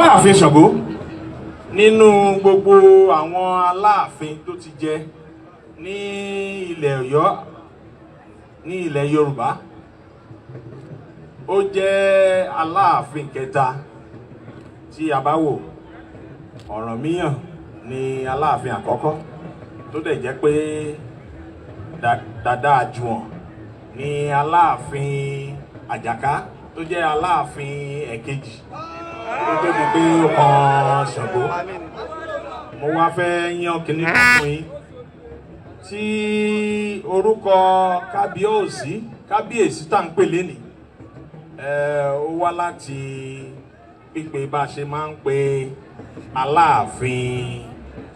Aláàfin Ṣàngó, nínú gbogbo àwọn aláàfin tó ti jẹ ní ilẹ̀ Ọ̀yọ́, ní ilẹ̀ Yorùbá, ó jẹ́ aláàfin kẹta. Tí a bá wò, Ọ̀rànmíyàn ni aláàfin àkọ́kọ́, tó dẹ̀ jẹ́ pé Dàdá Àjùwọ̀n ni Aláàfin Àjàká, tó jẹ́ aláàfin ẹ̀kejì, tó tó di pé ó kan Ṣàngó. Mo wá fẹ́ yan kinní kan fún yín tí orúkọ kábíyèsí, kábíyèsí tá à ń pè lénìí, ó wá láti pípe bá a ṣe máa ń pe Aláàfin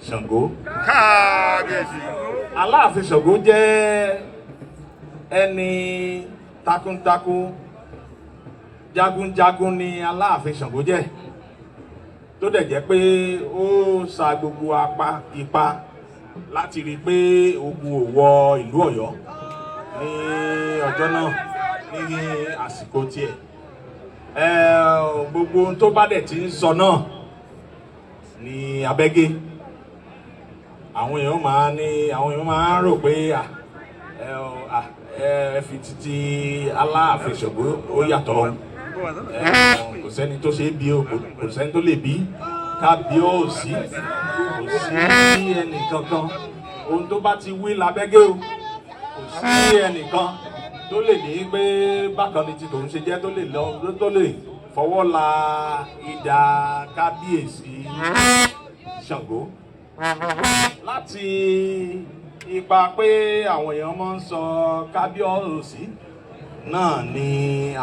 Ṣàngó. Kábíyèsí. Aláàfin Ṣàngó jẹ́ ẹni takuntakun, jagunjagun ni Aláàfin Ṣàngó jẹ́, tó dẹ̀ jẹ́ pé ó sa gbogbo apá ipá láti rí i pé ogun ò wọ ìlú Ọ̀yọ́ ní ọjọ́ náà, ní àsìkò tiẹ̀. Gbogbo ohun tó bá dẹ̀ ti ń sọ náà ní abẹ́gẹ́, àwọn èèyàn máa ní, àwọn èèyàn máa ń rò pé ẹ fi títí Aláàfin Ṣàngó, ó yàtọ̀. Kò sẹ́ni tó ṣe é bí o, kò sẹ́ni tó lè bí kábíyèsí, kò sí ẹnì kankan. Ohun tó bá ti wí lábẹ́gẹ́ o, kò sí ẹnìkan tó lè ní pé bákan ni ti tòun ṣe jẹ́, tó lè lọ, tó lè fọwọ́ la idà kábíyèsí Ṣàngó. Láti ipa pé àwọn èèyàn máa ń sọ kábíyèsí náà ni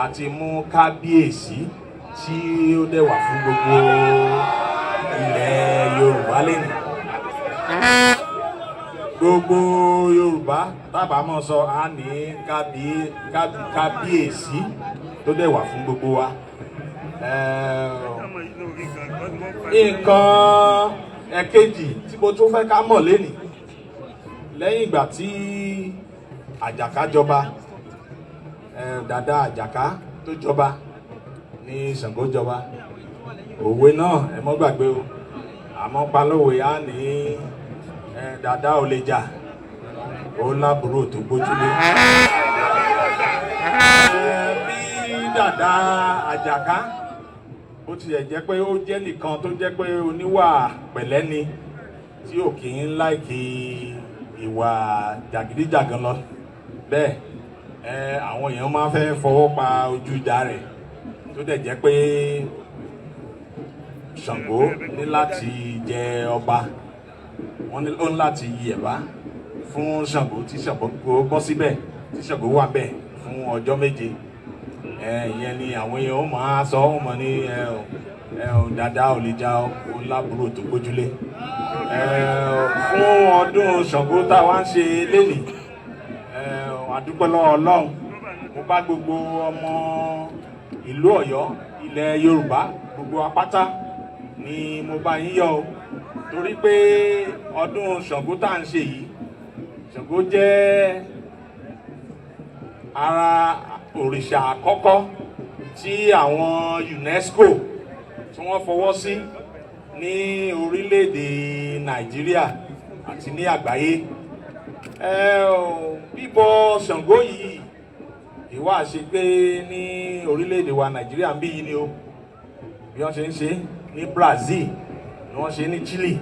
a ti mú kábíyèsí tí ó dẹ̀ wà fún gbogbo ilẹ̀ Yorùbá lẹ́nu. Gbogbo Yorùbá tábà mọ̀ sọ á ní kábíyèsí tó dẹ̀ wà fún gbogbo wa. Nǹkan ẹ̀kejì tí mo tún fẹ́ ká mọ̀ lénìí, lẹ́yìn ìgbà tí Àjàká jọba, Dàda Àjàká tó jọba ní Ṣàngó jọba. Òwe náà, ẹ mọ́ gbàgbé o, àmọ́ palówe á ní dàda ò lè jà, ó lábúrò tó gbójúlé. Bí Dàda Àjàká bó tilẹ̀ jẹ́ pé ó jẹ́ nìkan tó jẹ́ pé oníwà pẹ̀lẹ́ ni, tí ò kì í like ìwà jàgídíjàgan lọ bẹ́ẹ̀, àwọn èèyàn máa fẹ́ fọwọ́ pa ojú ìjà rẹ̀, tó dẹ̀ jẹ́ pé Ṣàngó ní láti jẹ ọba, wọ́n ní ó ní láti yẹ̀bá fún Ṣàngó, tí Ṣàngó bọ́ síbẹ̀, tí Ṣàngó wà bẹ́ẹ̀ fún ọjọ́ 7. Ìyẹn ni àwọn èèyàn ó máa sọ, ó mọ̀ ní ẹ ò dada ò lè ja, ó lábúrò tó gbójúlé. Fún ọdún Ṣàngó tá a wá ń ṣe lénìí, a dúpẹ́ lọ́wọ́ Ọlọ́run. Mo bá gbogbo ọmọ ìlú Ọ̀yọ́, ilẹ̀ Yorùbá, gbogbo apáta ni mo bá yín yọ̀ o, torí pé ọdún Ṣàngó tá à ń ṣe yìí, Ṣàngó jẹ́ ara òrìṣà àkọ́kọ́ tí àwọn UNESCO tí wọ́n fọwọ́ sí ní orílẹ̀-èdè Nàìjíríà àti ní àgbáyé. Bíbọ Ṣàngó yìí ìwà ṣe pé ní orílẹ̀-èdè wa Nàìjíríà ń bí yìí ni o. Bí wọ́n ṣe ń ṣe ní Brazil ni wọ́n ṣe ní Chile,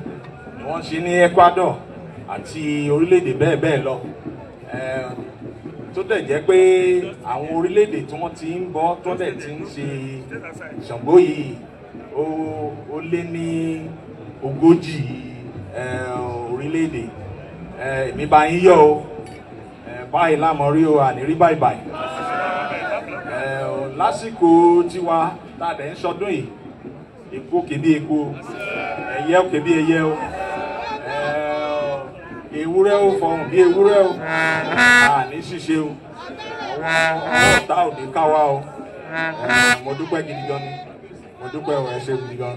ni wọ́n ṣe ní Ecuador àti orílẹ̀-èdè bẹ́ẹ̀ bẹ́ẹ̀ lọ, tó dẹ̀ jẹ́ pé àwọn orílẹ̀-èdè tí wọ́n ti ń bọ́, tó dẹ̀ ti ń ṣe Ṣàngó yìí, ó lé ní 40 orílẹ̀-èdè. Èmi bá yín yọ̀ o. Báyìí lámọ̀ rí o, àní rí báyìí báyìí. Lásìkò tiwa tá a dẹ̀ ń ṣọdún yìí, eku òkè bí eku, ẹyẹ òkè bí ẹyẹ o, ewúrẹ́ ó fọhùn bí ewúrẹ́ o. Àní ṣíṣe o, ọwọ́ ọ̀tá ò ní ká wa o. Mo dúpẹ́ gidi gan ni, mo dúpẹ́ o, ẹ ṣé gidi gan.